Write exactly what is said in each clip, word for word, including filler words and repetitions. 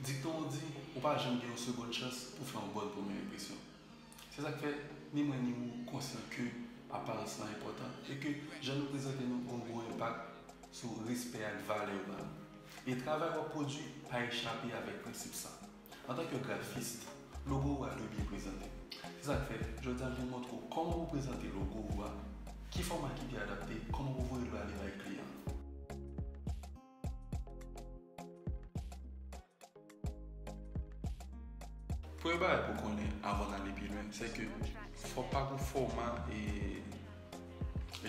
Dikton an di, ou pa janm gen yon segonn chans pou fè yon bòn premyè enpresyon. Se sa k fè, ni mwen ni ou konsyan ke aparans lan enpòtan e ke jan nou prezante nou gon gwo enpak sou respè ak valè yo ba nou. E travay w ap pwodui pa echape avèk prensip sa. Antanke grafis, logo ou a dwe byen prezante. Se sa k fè, jodi a m vin montre w kòman pou prezante logo ou a, ki fòma ki pi adapte, kòman pou voye l ale bay kliyan. Premye bagay pou konnen avan n ale pi lwen, se ke fò pa gon fòma e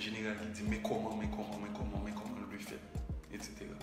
jeneral ki di men kòman, men kòman, men kòman, men kòman l dwe fèt, etsetera.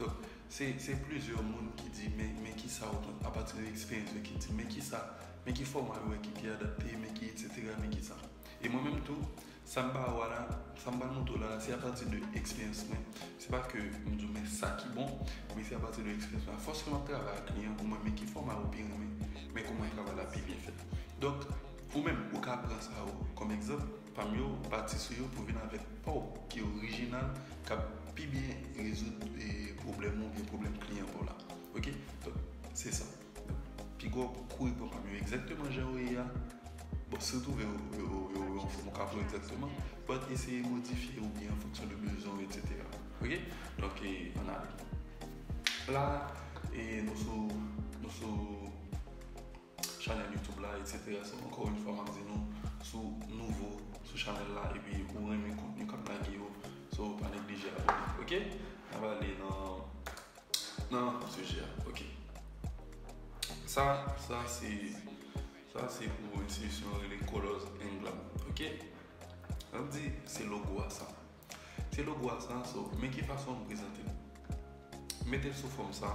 Donk, se, se plizyè moun ki di men, men kisa ou, apati de eksperyans yo ki di men kisa, men ki fòma yo wè ki pi adapte, men ki etsetera, men kisa. E mwen menm tou, sa m ba ou a la, sa m ba montre w la, se apati de eksperyans mwen. Se pa ke m di w men sa ki bon, men se apati de eksperyans mwen. Afòs ke m ap travay ak kliyan pou mwen, men ki fòma ou pi renmen, men kòman travay la pi byen fèt. Donk, ou menm, ou ka pran sa ou kòm egzanp, pa m yo, pati sou yo pou vin avèk pa w ki orijinal, k ap pi byen rezoud e, pwoblèm ou oubyen pwoblèm kliyan pa w la. Oke? Donk, se sa. Pi gwo, kouri pran pa m yo egzakteman jan yo ye a. Bon, si w twouve yo, yo, yo, yo anfòm, ou ka pran egzakteman. But eseye modifye oubyen an fonksyon de bezwen w, etsetera. Oke? Donk, e, ann ale. La, e, nou sou, nou sou chanèl YouTube la, etsetera. So, ankò yon fwa, m ap di nou, si w nouvo sou chanèl la, epi ou renmen kontni k ap lage yo, so, pa neglije abòne, oke? N ap ale nan, nan sijè a, oke. Sa, sa se, sa se pou enstitisyon yo rele Colors England, oke? N ap di, se logo a sa. Se logo a sa, so, men ki fason m prezante l. Mete l sou fòm sa.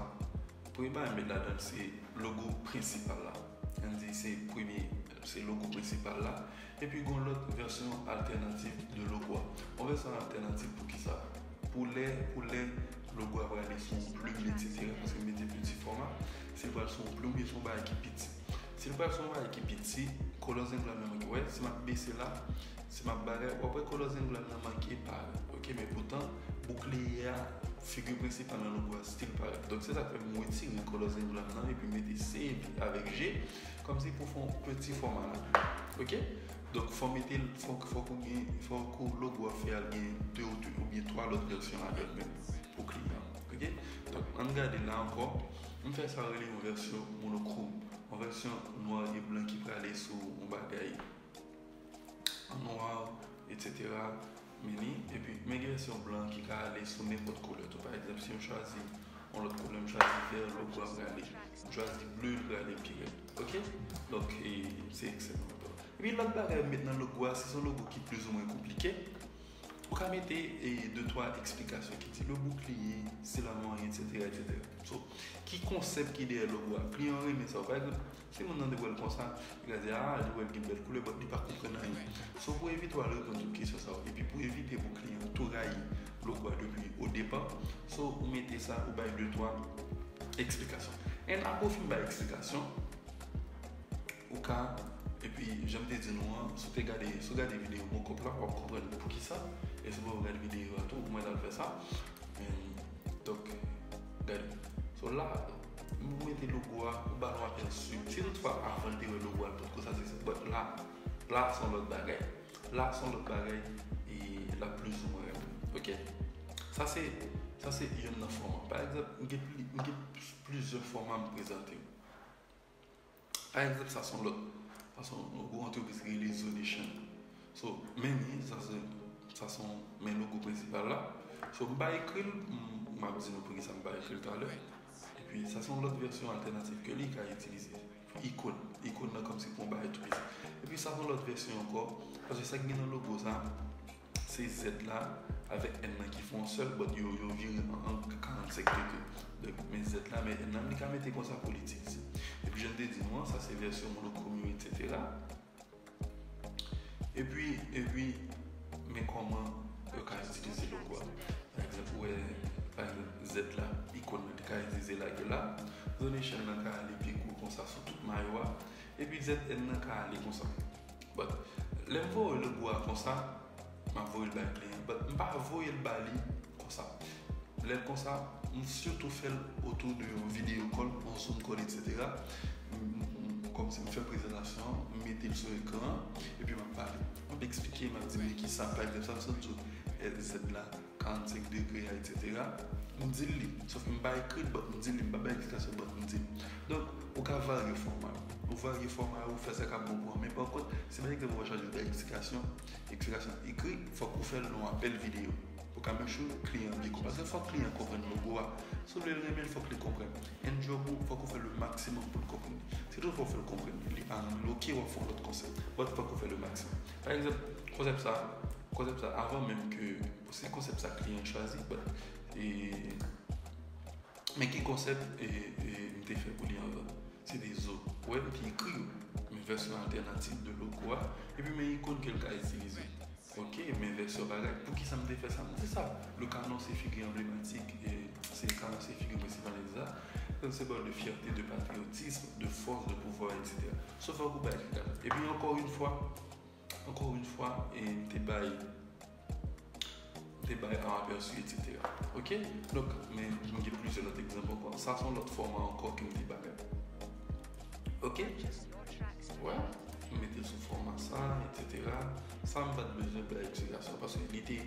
Premye bagay m met ladan l se logo prensipal la. Ann di se premye, se logo prensipal la. Epi gon lòt vèsyon altènatif de logo a. Yon vèsyon altènatif pou kisa? Pou lè, pou lè logo a prale sou yon plim, etsetera. Paske m mete piti fòma. Si l pral sou yon plim, oubyen sou yon bagay ki piti. Si l pral sou yon bagay ki piti, Colors England nan manke. Wè, si m ap bese la, si m ap bagay, w ap wè Colors England nan manke parèt. Oke, men poutan, boukliye a, figi prensipal nan logo a, still parèt. Donk, se sa k fè m retire Colors England nan epi mete C avèk G, kòmsi pou fè yon peti fòma la. Oke? Donk, fò mete l, fò, fò kou gen, fò kou logo a fè al gen de ou, oubyen twa lòt vèsyon ladan l menm pou kliyan. Oke? Donk, ann gade la ankò. M fè sa rele yon vèsyon monokrom. Yon vèsyon nwa e blan ki prale sou yon bagay an nwa, etsetera. Men li, epi men gen vèsyon blan ki ka ale sou nenpòt koulè tou. Pa egzanp, si m chwazi yon lòt koulè, m chwazi vè, logo a prale. M chwazi ble, l prale pi rèd. Oke? Donk, e, se ekstrèmman enpòtan. Epi lòt bagay m met nan logo a, si se yon logo ki plizoumwen konplike, ou ka mete, e, de twa eksplikasyon ki di le bouclier, c'est la monnaie, etsetera, etsetera. So, ki konsèp ki dèyè logo a? Kliyan an renmen sa. Pa egzanp, si moun nan te wè l konsa, li ka di, a, li wè l gen bèl koulè, but li pa konprann anyen. So, pou evite w al reponn tout kesyon sa yo, epi pou evite pou kliyan an tou rayi logo a depi o depa, so, ou mete sa, ou bay de twa eksplikasyon. And apre w fin bay eksplikasyon, ou ka, epi jan m te di nou an, si w te gade, si w gade videyo mockup la, w ap konprann poukisa. E si w pa gade videyo a tou, ou mèt al fè sa. And, donk, gade. So la, ou mete logo a, ou ba l yon apèsi. Si toutfwa avan l te wè logo a, l potko satisfè. But la, la se yon lòt bagay. La se yon lòt bagay, e l ap plizoumwen renmen. Oke? Sa se, sa se youn nan fòma. Pa egzanp, m gen pli, m gen plizyè fòma m prezante yo. Pa egzanp, sa se yon lòt. Sa se yon gwo antrepriz ki rele Zonation. So, men li, sa se, sa se yon, men logo prensipal la. So, m pa ekri l, m, m ap di nou poukisa m pa ekri l talè. Epi, sa se yon lòt vèsyon altènatif ke li ka itilize. Ikòn. Ikòn nan kòmsi pou yon bagay tou piti. Epi, sa se yon lòt vèsyon ankò. Paske sa ki gen nan logo sa, se Z la avèk N nan ki fè yon sèl, but yo, yo vire an ang karannsenk degre. Donk, men Z la, men N nan, li ka mete konsa pou li itilize. Epi, jan m te di nou an, sa se vèsyon monokrom yo, etsetera. Epi, epi, men kòman yo ka itilize logo a. Pa egzanp, ou wè, pa egzanp, Z la, ikòn nan, li ka itilize lage la. Zonation nan ka ale pi gwo konsa sou tout mayo a. Epi Z N nan ka ale konsa. But, lè m voye logo a konsa, m ap voye l bay kliyan. But, m pa voye l ba li konsa. Lè l konsa, m sitou fè l otou de yon video call, yon Zoom call, etsetera. M, m, kòmsi m fè prezantasyon an, m mete l sou ekran an, epi m ap pale. M ap eksplike, m ap di, men kisa, pa egzanp, sa m sot di w, L Z la, karannsenk degre a, etsetera. M di l li, sòf ke m pa ekri l, but m di l li, m pa bay eksplikasyon, but m di l. Donk, ou ka varye fòma yo. Ou varye fòma yo, ou fè sa k ap bon pou ou. Men pa kont, si pa egzanp ou chwazi bay eksplikasyon, eksplikasyon ekri, fòk ou fè l nan yon apèl videyo. Pou ka make sure kliyan an byen konprann. Paske fòk kliyan an konprann logo a. Si w vle l renmen l, fòk li konprann. And job ou, fòk ou fè le maximum pou l konprann. Si toutfwa w fè l konprann, li pa renmen l, ok, w ap fè yon lòt konsèp. But fòk ou fè le maximum. Pa egzanp, konsèp sa, konsèp sa, avan menm ke, se konsèp sa kliyan an chwazi, but, e, men ki konsèp, e, e, m te fè pou li anvan? Se de zo. Ou wè, m te ekri yo. Men vèsyon altènatif de logo a, epi men ikòn ke l ka itilize. Ok, men vèsyon bagay. Poukisa m te fè sa? M di sa. Le canon se figi anblematik, e se canon se figi prensipal de sa. Se yon senbòl de fyète, de patriyotism, de fòs, de pouvwa, etsetera. Sòf fòk ou bay eksplikasyon. Epi ankò yon fwa, ankò yon fwa, e m te bay, m te bay an apèsi, etsetera. Ok? Donk, men m gen plizyè lòt egzanp ankò. Sa se yon lòt fòma ankò ke m te bay. Ok? Wè, m mete l sou fòma sa, etsetera. Sa m pa t bezwen bay eksplikasyon paske li te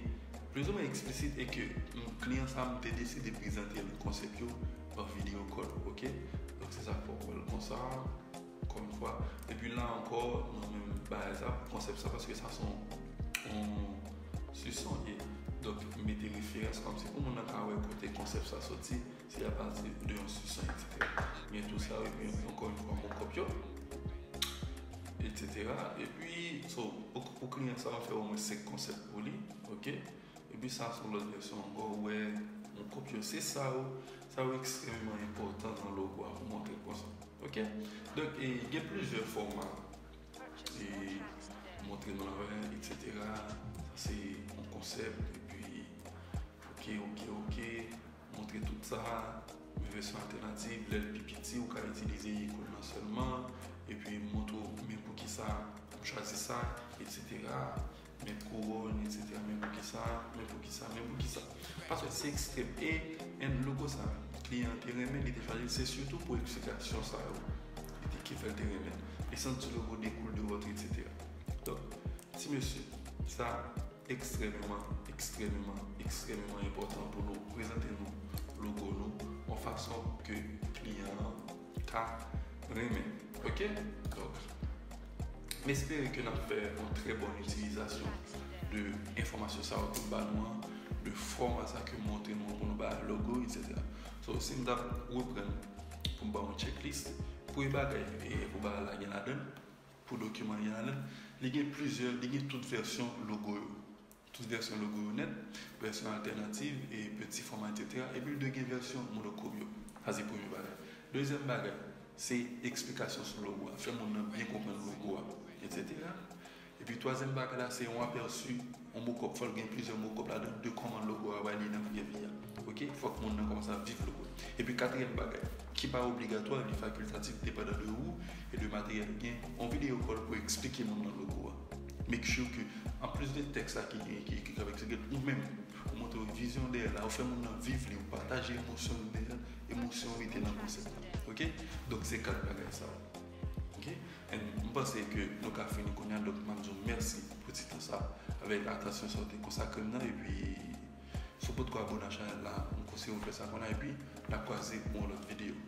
plizoumwen eksplisit e ke m, kliyan sa m te deside prezante l konsèp yo pa video call, ok? Donk se sa k fè w wè l konsa, ankò yon fwa. Epi la ankò, nan menm bagay sa, konsèp sa, paske sa se yon, yon sison ye. Donk, m mete referans kòmsi pou moun nan ka wè kote konsèp sa soti, se apati de yon sison, etsetera. Gen tou sa, epi ankò yon fwa, mock-up yo, etsetera. Epi, so, pou, pou kliyan sa, m fè omwen senk konsèp pou li, ok? Epi sa se yon lòt vèsyon ankò, ou wè, mock-up yo, se sa yo, sa yo ekstrèmeman enpòtan nan logo a pou montre l konsa. Ok? Donk, e, gen plizyè fòma. E, montre nou la, etsetera. Sa se yon konsèp, epi, ok, ok, ok. Montre tout sa. Men vèsyon altènatif, lè l pi piti, ou ka itilize ikòn nan sèlman, epi montre w men poukisa m chwazi sa, etsetera. Men kouwòn, etsetera. Men poukisa, men poukisa, men poukisa. Paske se ekstrèm. E, and logo sa, kliyan an te renmen, li te chwazi l, se sitou pou eksplikasyon sa yo. Li te ki fè l te renmen. Li santi logo dekoule de vòtre, etsetera. Donk, ti mesye, sa ekstrèmeman, ekstrèmeman, ekstrèmeman enpòtan pou nou prezante nou logo nou yon fason ke kliyan an ka renmen. Ok? Donk, m espere ke n ap fè yon trè bòn itilizasyon de enfòmasyon sa yo ke m ba nou an, de fòma sa ke m montre nou an pou nou bay logo, etsetera. So, si m t ap reprann pou m ba yon checklist, premye bagay, e pou bagay la gen ladan l, pou dokiman li a la, li gen plizyè, li gen tout vèsyon logo yo. Tout vèsyon logo yo nèt, vèsyon altènatif, e peti fòma, etsetera. Epi l dwe gen vèsyon monokrom yo. Sa se premye bagay. Dezyèm bagay, se eksplikasyon sou logo a. Fè moun nan byen konprann logo a, etsetera. Epi twazyèm bagay la, se yon apèsi, yon mock-up. Fò l gen plizyè mock-up ladan de kòman logo a va li nan vrè vi a. Ok? Fòk moun nan kòmanse ap viv logo. Epi katriyèm bagay, ki pa obligatwa, li fakiltatif, depandan de ou e de materyèl ou gen, yon video call pou eksplike moun nan logo a. Make sure ke, anplis de tèks la ki gen, ki, ki, ki ap eksplike, ou menm, ou montre yo vizyon dèyè la, ou fè moun nan viv li, ou pataje emosyon ou dèyè, emosyon ou mete nan konsèp la. Ok? Donk, se kat bagay sa yo. Ok? And m panse ke nou ka fini kounye a, donk, m ap di w mèsi pou ti tan sa, avèk atansyon sa w te konsakre m nan, epi si w potko abone a chanèl la, m konseye w fè sa kounye a, epi n ap kwaze pou yon lòt videyo.